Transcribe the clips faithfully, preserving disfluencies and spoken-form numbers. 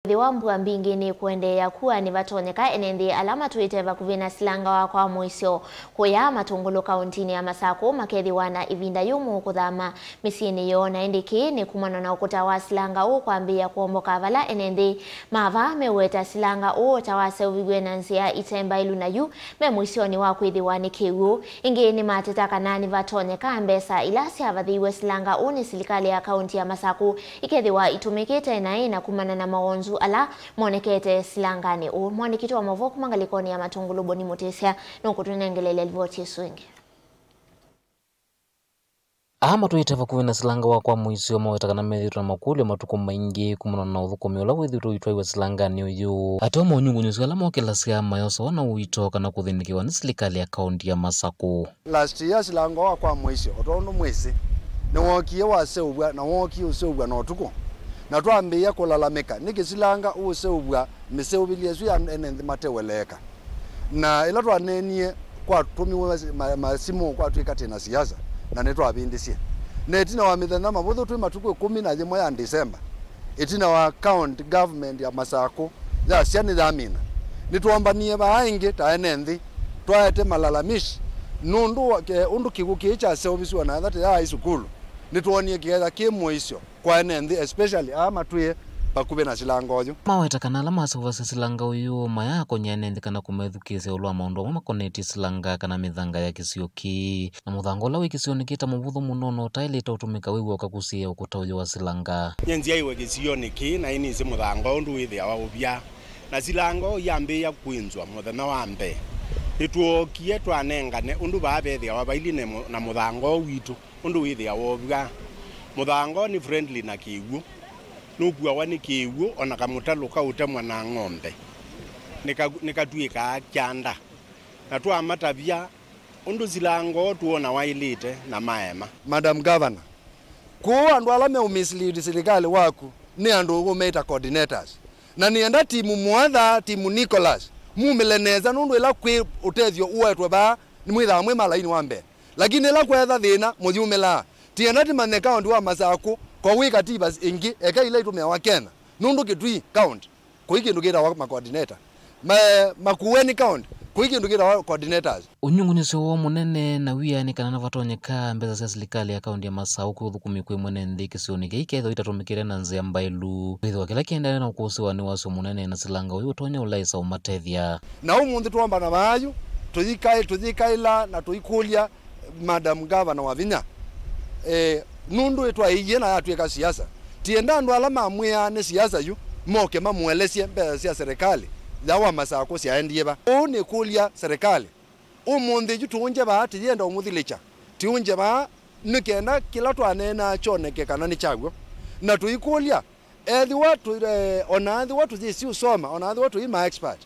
Ĩthĩwa mbua mbingĩ nĩkũendeea kua, nĩvatonyeka ene nthĩ ala matwĩte vakuvĩ na silanga wa kwa mũisyo kũya Matũngũlũ kaũntinĩ ya Masakũ makethĩwa na ĩvinda yũmũ kũthama mĩsyĩnĩ yoo, na ĩndĩ kĩĩ nĩ kumana na ũkũta wa silanga ũũ kwambĩĩa kũomboka vala ene nthĩ ma vaa meũweta silanga ũũ ta waseũviw'e na nzĩa ite mbaĩlu na yu me mũisyonĩ wa kwĩthĩwa nĩ kĩw'ũ. Ĩngĩ nĩmateta kana nĩvatonyeka mbesa ila syavathĩiwe silanga ũũ nĩ silikalĩ ya kaũnti ya Masakũ ikethĩwa itũmĩkĩte naĩ na kumana na mawonzu ala monekete silanganĩ ũũ. Mwandĩki witũ wa maũvoo kuma ngalĩkonĩ ya Matũngũlũ Boni Mũtĩsya nũkũtũnengelelya livoti ĩsu ĩngĩ. Aa matwĩte vakuvĩ na silanga wa kwa mũisyo maweta kana methĩĩtwe na makũlyo matukũ maingĩ kumana na ũthũkũmi ũla wĩthĩĩtwe ũitwaiwa silanganĩ ũyũ. Ateo monyungunyĩsyo ala mokĩlasya mayosawa na ũito kana kũthĩnĩkĩwa nĩ silikalĩ ya kaũnti ya Masakũ. Last year silanga wa kwa mũisyo, o tondũ mwĩsĩ, nĩwookie waseũvw'a na wookie ũseũvw'a na ũtukũ, na twambĩĩa kũlalamĩka nĩkĩ silanga ũũseũvw'a mĩseũvĩlye ĩsu ya ene nthĩ mateweleeka. Na ĩla twaneenie, kwatũmiwe ma-, masimũ kwatw'ĩka twĩ na siasa, na nĩtwavĩndĩsye. Na ĩtina wa mĩthenya mavũthũ, twĩ matukũ ĩkũmi na yĩmwe ya December, ĩtina wa county government ya Masakũ yasya nĩyamina, nĩtwombanie vaa ĩngĩ ta ene nthĩ, twaete malalamishi nũndũ wa, ke-, ũndũ kĩw'ũ kĩĩ kyaseũvisye na ethĩwa tĩyaĩ sukulu. Nĩtwoonie kĩea kĩ mũisyo kwa ene nthĩ, especially aa matwĩe vakuvĩ na silanga ũyũ. Maweta kana ala maseũvasya silanga ũyũ mayaakonya ene nthĩ kana kũmethukĩĩsya ĩũlũ wa maũndũ amwe makonetye silanga kana mĩthanga ya kĩsio kĩĩ. Na mũthanga ũla wĩ kĩsionĩ kĩĩ ta mũvũthũ mũno na ũtaĩlĩte ũtũmĩka wĩw'a ũkakusĩĩa ũkũta ũyũ wa silanga. Nyie nzyaĩwe kĩsionĩ kĩĩ na nĩnĩsĩ mũthanga ũũ ũndũ wĩthĩawa ũvya. Na silanga ũũ yambĩĩa kwĩnzwa mũthenya wa mbee, nĩtwookie twanengane ũndũ vaa vethĩawa vailyĩ na mũ-, na mũthanga ũũ witũ. Ũndũ wĩthĩawa ũvw'a, mũthanga ũũ nĩ friendly na kĩw'ũ. Nũkuawa nĩ kĩw'ũ, o na kamũtalũ kaũtemwa na ng'ombe nĩka-, nĩkatw'ĩkaa kyanda. Na twamatavya ũndũ silanga ũũ tũona waĩlĩte na maema. Madam Governor, kũũ andũ ala meũmislead silikalĩ waku nĩ andũ ũmeĩta coordinators. Na nĩenda timu Mwatha, timu Nicholas, mumĩle nesa nũndũ ĩla kwĩ ũtethyo ũetwe vaa, nĩmwĩthaa mwĩ malaini wa mbee. Lakini ĩla kweetha thĩna, mũyumĩlaa. Tienda tĩmanye kaũnti wa Masakũ, ko wĩ katiba ĩngĩ, eka ila itũmĩawa Kenya. Nũndũ Kitui county, kũi kĩndũ kĩtawa ma coordinator. Ma-, Makueni county, kũi kĩndũ kĩtawa coordinators. Ũnyungunyĩsyo woo mũnene na wia nĩ kana nĩvatonyeka mbesa sya silikalĩ ya kaũnti ya Masakũ kũthũkũmĩw'a kwĩ mwene nthĩ kĩsionĩ kĩĩ ikethĩwa itatũmĩkĩte na nzĩa mbaĩlu. Kwĩthĩwa kĩla kĩendeee na ũkũsĩwa nĩ wasyo mũnene na silanga ũyũ ũtonya ũlaĩsa ũmatethya. Na ũmũnthĩ twombana vaa yu, tũyĩkaĩ-, tũyĩkaĩla na tũikũlya Madam Governor Wavinya, eh, nũndũ ĩtwaĩie na yatw'ĩka siasa. Tienda andũ ala mamwĩaa nĩ siasa yu moke mamũelesye mbesa sya serikali ya wa Masakũ syaendie va. Ũu nĩkũlya serikali. Ũmũnthĩ yu tũũngye vaa, tĩyenda ũmũthilĩkya. Tĩũngye vaa nĩ kenda kĩla twaneenaa kyoneke kana nĩ kya w'o. Na tũikũlya, ethĩwa tũ-, eh, o na ethĩwa tũyĩsĩ ũsoma, o na ethĩwa tũi ma expert,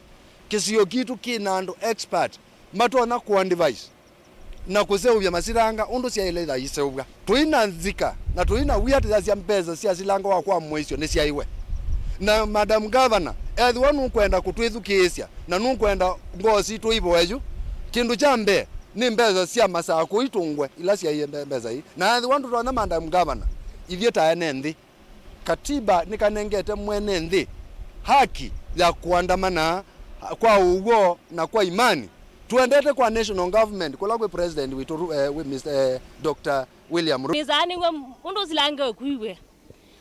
kĩsio kitũ kĩ na andũ expert matonya kũ-advise na kũseũvya masilanga ũndũ syaĩle yaiseũvw'a. Tũi na nzika na tũi na wia tũyasya mbesa sya silanga wa kwa mũisyo nĩsyaĩwe. Na Madam Governor, ethĩwa nũkwenda kũtwĩthukĩĩsya na nũkwenda ngoo sitũ ivoe yu, kĩndũ kya mbee nĩ mbesa sya Masakũ itũngwe ila syaie mbe-, mbesa ii. Na ethĩwa ndũtonya, Madam Governor, ithyĩ ta ene nthĩ, katiba nĩkanengete mwene nthĩ haki ya kũandamana kwa ũw'o na kwa imani. Tũendete kwa national government kũla kwĩ president witũ Ru-, eh, wĩ Mister, eh, Doctor William Ruto. Nĩsaa nĩw'o ũndũ silanga ĩkuiwe.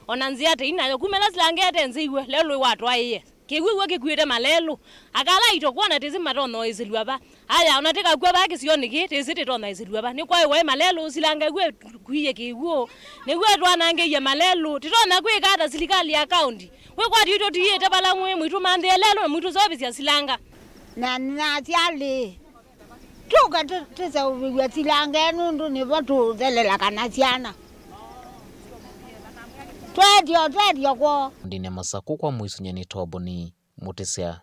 O na nzĩa tĩi nayo, kuma ĩla silanga ĩte nzĩiwe, lelũ watwaĩe. Kĩw'ũ w'o kĩkuĩte malelũ. Akala aitũ kwona tĩsĩ matonya ũĩsĩlw'a va. Aya, o na tĩkakw'a vaa kĩsionĩ kĩĩ, tĩsĩ tĩtonya ĩsĩlw'a va. Nĩkwaĩwa ĩ malelũ, silanga ĩw'o ĩkuie kĩw'ũ. Nĩw'o ĩtwanangĩie malelũ. Tĩtonya kwĩka ata silikalĩ ya kaũnti? Wĩkwatyo itũ tiĩte vala mwĩ, mwĩtũmanthĩe lelũ na mwĩtũseũvĩsya silanga. Na nasya lĩ, tũka tũ-, tũseũvĩw'e silanga ĩ nũndũ nĩvo tũũthelela kana syana. Twetyo, twetyo kwoo. Ndine Masakũ kwa mũisu nyeni Toboni Mũtĩsya.